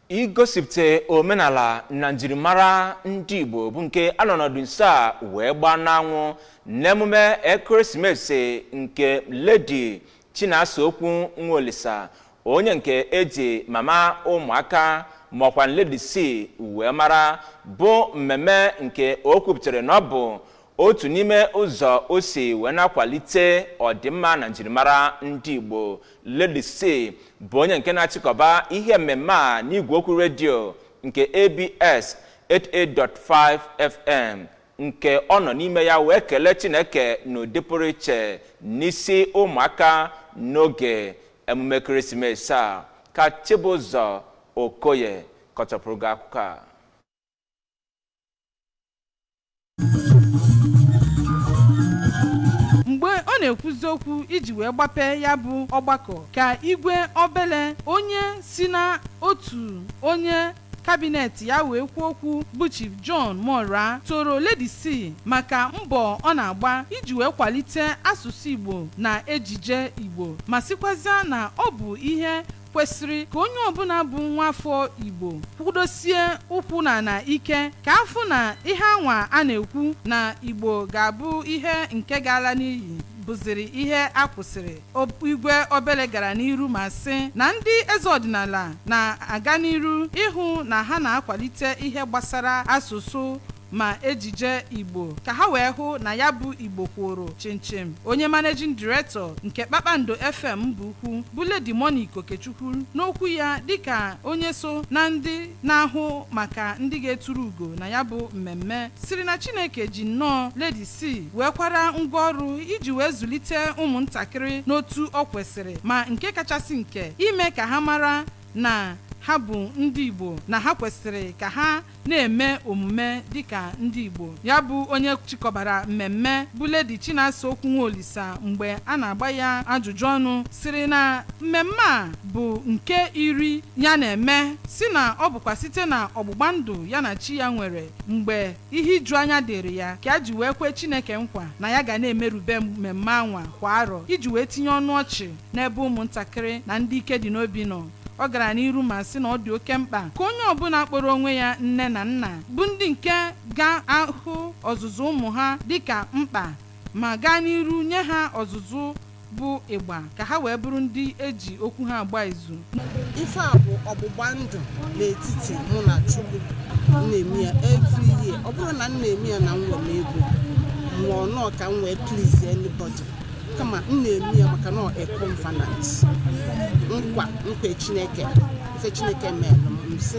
Igosipụta omenala na njirimara ndị Igbo bụ nke a nọ n'ọdụ nso a wee gbaa n'anwụ n'emume ekeresimesi nke Lady Chinasa Okwu Nwaolisa, onye nke eji Mama Ụmụaka maọkwa Lady C wee mara, bụ mmemme nke o kwupụtara na ọ bụ otu n'ime ụzọ o si wee na-akwalite ọdịmma na njirimara ndị Igbo. Lady C bụ onye nke na-achịkọba ihe mmemme a n'igwe okwu redio nke ABS 88.5 FM, nke ọ nọ n'ime ya wee kelee Chineke n'ụdị pụrụ iche n'isi ụmụaka n'oge emume ekeresimesi a. Ka Chibụzọ Okoye kọchapụrụ gị akụkọ a. Mgbe ọ na-ekwuzi okwu iji wee gbapee ya bụ ọgbakọ, ka Igwe Obele, onye si na otu onye kabinet ya wee kwuo okwu, bụ Chief John Mora, toro Lady C maka mbọ ọ na-agba iji wee kwalite asụsụ Igbo na ejije Igbo, ma sịkwazịa na ọ bụ ihe kwesịrị ka onye ọbụla bụ nwaafọ Igbo kwudosie ụkwụ n'ala ike ka afụ na ihe anwa a na-ekwu na Igbo ga-abụ ihe nke ga-ala n'iyi bụziri ihe a kwụsịrị. Igwe Obele gara n'iru ma sị na ndị eze ọdịnala na-aga n'iru ịhụ na ha na-akwalite ihe gbasara asụsụ ma ejije Igbo, ka ha wee hụ na ya bụ Igbo kwụrụ chimchim. Onye managing director nke Kpakpando FM bụ ukwu bụ Lady Monique Okechukwu, n'okwu ya dịka onye so na ndị na-ahụ maka ndị ga-eturu ugo na ya bụ mmemme, siri na Chineke ji nnọọ Lady C wee kwara ngwaọrụ iji wee zụlite ụmụntakịrị n'otu ọ kwesịrị, ma nke kachasị nke ime ka ha mara na ha bụ ndị Igbo, na ha kwesịrị ka ha na-eme omume dịka ndị Igbo. Ya bụ onye chịkọbara mmemme bụ Lady Chinasa Okwu Nwaolisa, mgbe a na-agba ya ajụjụ ọnụ, siri na mmemme a bụ nke 10 ya na-eme, si na ọ bụkwa site na ọgbụgba ndụ ya na chi ya nwere mgbe ihe iju anya dịrị ya ka ya ji wee kwee Chineke nkwa na ya ga na-emerube mmemme anwa kwa arọ iji wee tinye ọnụ ọchị n'ebe ụmụntakịrị na ndị ike dị n'obi nọ. Ọ gara n'iru ma sị na ọ dị oke mkpa ka onye ọbụla kpọrọ onwe ya nne na nna bụ ndị nke ga-ahụ ọzụzụ ụmụ ha dịka mkpa, ma gaa n'iru nye ha ọzụzụ bụ ịgba, ka ha wee bụrụ ndị eji okwu ha agba izu. Ife a bụ ọgbụgba ndụ n'etiti mụ na Chukwu. M na-eme ya every year. Ọ bụrụ na m na-eme ya na m nwere ego mụọ nọọ ka m wee please anybody, kama m na-eme ya maka na a covenant, nkwa nkwe Chineke, ife Chineke meelụ m. M sị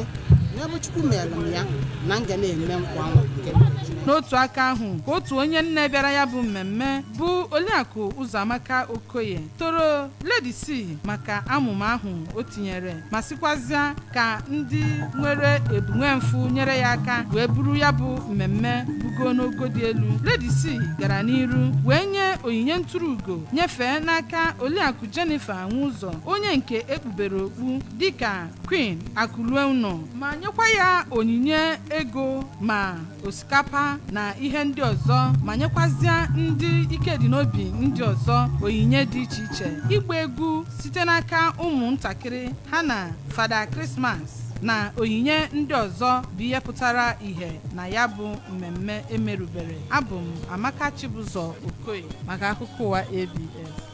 na ebe Chukwu meelụ m ya na m ga na-eme nkwa ahụ nke m Chineke. N'otu aka ahụ, ka otu onye nne bịara ya bụ mmemme, bụ Oliakụ Ụzọamaka Okoye, toro Lady C maka amụma ahụ o tinyere, ma sịkwazịa ka ndị nwere ebumnwemfu nyere ya aka wee buru ya bụ mmemme bugo n'ogo dị elu. Lady C gara n'iru wee nye onyinye ntụrụugo nyefee n'aka Oliakụ Jennifer Nwụzọ, onye nke ekpubere okpu dịka Queen Akụluenọ, ma nyekwa ya onyinye ego ma osikapa na ihe ndị ọzọ, ma nyekwazịa ndị ike dị n'obi ndị ọzọ onyinye dị iche iche. Ịgba egwu site n'aka ụmụntakịrị ha na Fada Krismas na onyinye ndị ọzọ bụ ihe pụtara ìhè na ya bụ mmemme emerubere. Abụ m Amaka Chibụzọ Okoye maka akụkọ ụwa ABS.